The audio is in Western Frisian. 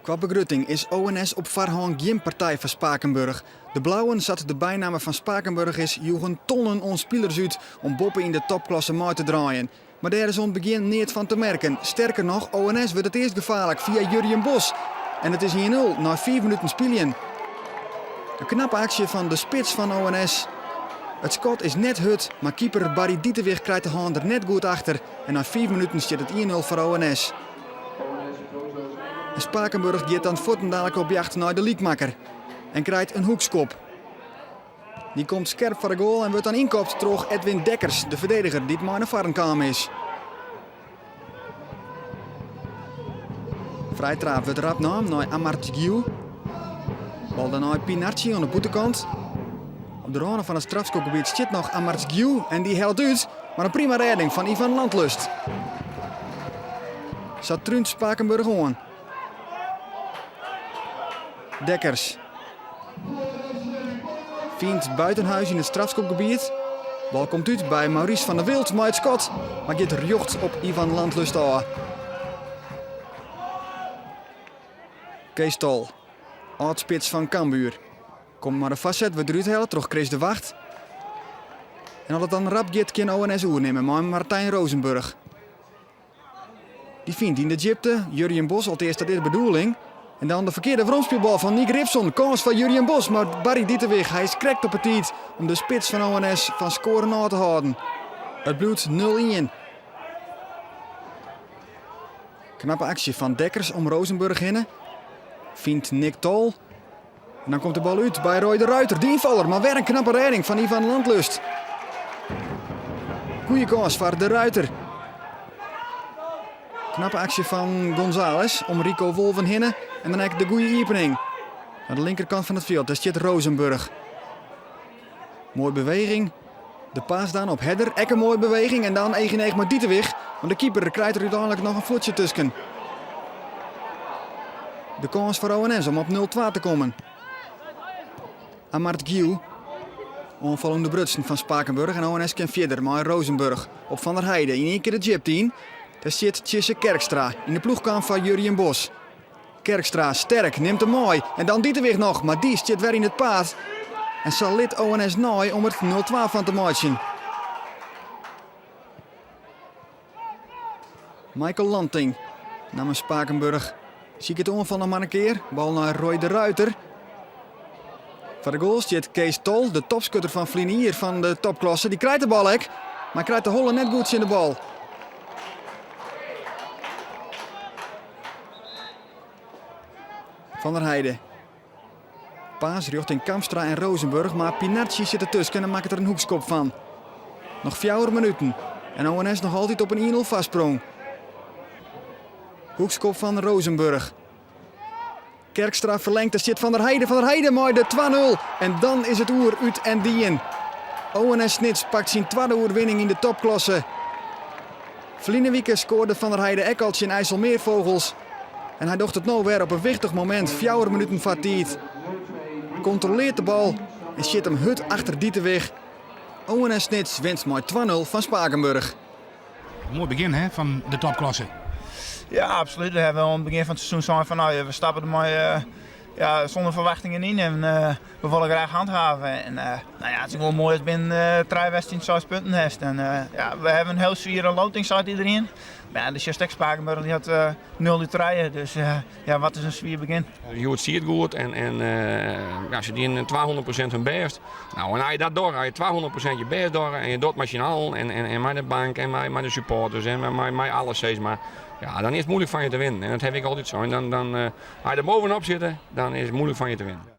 Kwa begrutting is ONS op foarhân gjin partij foar Spakenburg. De Blauwen, sa't de bynamme fan Spakenburg is, joegen tonnen oan spilers út om boppe yn de topklasse mei te draaien. Mar dêr is oan it begjin neat fan te merken. Sterker noch, ONS wurdt it earst gefaarlik fia Jurjen Bos. En it is 1-0 nei fiif minuten spyljen. In knappe aksje fan de spits fan ONS. It skot is net hurd, mar keeper Barry Ditewig krijt de hân der net goed achter en nei fiif minuten stiet it 1-0 foar ONS. En Spakenburg giet dan fuortendalik op jacht nei de lykmakker en krijt in hoekskop. Dy komt skerp foar de goal en wurdt dan ynkopt troch Edwin Dekkers, de ferdediger dy't mei nei foaren kaam is. Frijtraap wurdt rap naam nei Amart Giu. Bal dêrnei Pinarci oan de bûtenkant. Op de râne fan it strafskopgebiet stiet noch Amart Giu en dy hellet út, mar in prima rêding fan Ivan Landlust. Sa trúnt Spakenburg oan. Dekkers fynt Buitenhuis yn it strafskopgebiet. Bal komt út by Maurice van der Wild mei it skot, mar giet rjocht op Ivan Landlust ôf. Kees Tol, âld-spits fan Cambuur, komt mei de foarset, wurdt derút helle troch Chris de Wacht. En as it dan rap giet, kin ONS oernimme mei Martijn Rozenburg. Dy fynt yn de djipte Jurjen Bos, alteast dat is de bedoeling. En dan de ferkearde weromspylbal fan Nick Ripson. Kâns foar Jurjen Bos, mar Barry Ditewig hy is krekt op 'e tiid om de spits fan ONS fan skoaren ôf te hâlden. It bliuwt 0-1. Knappe aksje fan Dekkers om Rozenburg hinne. Fynt Nick Tol. En dan komt de bal út by Roy de Ruiter, de ynfaller, mar wer in knappe rêding fan Ivan Landlust. Goeie kâns foar de Ruiter. Knappe aksje fan Gonzales om Rico Wolven hinne en dan ek de goede iepening. Oan de linkerkant fan it fjild, dêr stiet Rozenburg. Moaie beweging. De pass dan op Herder, ek in moaie beweging en dan each yn each mei Ditewig, want de keeper krijt der úteinlik noch in fuotsje tusken. De kâns foar ONS om op 0-2 te kommen. Amart Giel, oanfal ûnderbrutsen fan Spakenburg en ONS kin fierder mei Rozenburg op Van der Heide yn ien kear de djipte yn. Dêr stiet Tjisse Kerkstra yn de ploech kaam foar Jurjen Bos. Kerkstra sterk, nimt him mei en dan Ditewig noch, mar dy stiet wer yn it paad. En sa lit ONS nei om er 0-2 fan te meitsjen. Michael Lanting namens Spakenburg siket de oanfal noch mar in kear. Bal nei Roy de Ruiter. Foar de goal stiet Kees Tol, de topskutter fan ferline jier fan de topklasse. Dy krijt de bal ek, mar krijt de holle net goed tsjin de bal. Van der Heide. Pass rjochting Kamstra en Rozenburg, mar Pinarci sit dertusken en makket der in hoekskop fan. Noch fjouwer minuten en ONS noch altyd op in 1-0 foarsprong. Hoekskop fan Rozenburg. Kerkstra ferlengt, der stiet Van der Heide. Van der Heide mei de 2-0 en dan is it oer, út en dien. ONS Snits pakt syn twadde oerwinning yn de topklasse. Ferline wike skoarde Van der Heide ek al tsjin IJsselmeervogels. En hy docht it no wer op in wichtich momint, fjouwer minuten foar tiid. Kontroleart de bal en sjit him hurd achter Ditewig. ONS Snits wint mei 2-0 fan Spakenburg. Moai begjin hè, fan de topklasse. Ja, absoluut. We hawwe oan it begjin fan it seizoen sein fan no, we stappe der mei ja, sûnder ferwachtingen yn en we wolle graach handhave. En no ja, it is gewoan moai as binnen trije wedstriden seis punten hast. En ja, we hawwe in hiel swiere loting, seit iderien. Mar ja, de sjochst ek Spakenburg, dy hat nul út trije. Dus ja, wat is in swier begjin. Hjoed siet goed en, en ja, se dienen 200% hun bêst. Nou, en as je dat dogge, as je 200% je bêst dogge en je docht mei syn allen en, en, en mei de bank en mei, mei de supporters en mei, mei alles, sis mar. Ja, dan is it moeilik fan je te winnen. En dat ha ik altyd sein. Dan, dan, as je der bovenop sitte, dan is it moeilik fan je te winnen.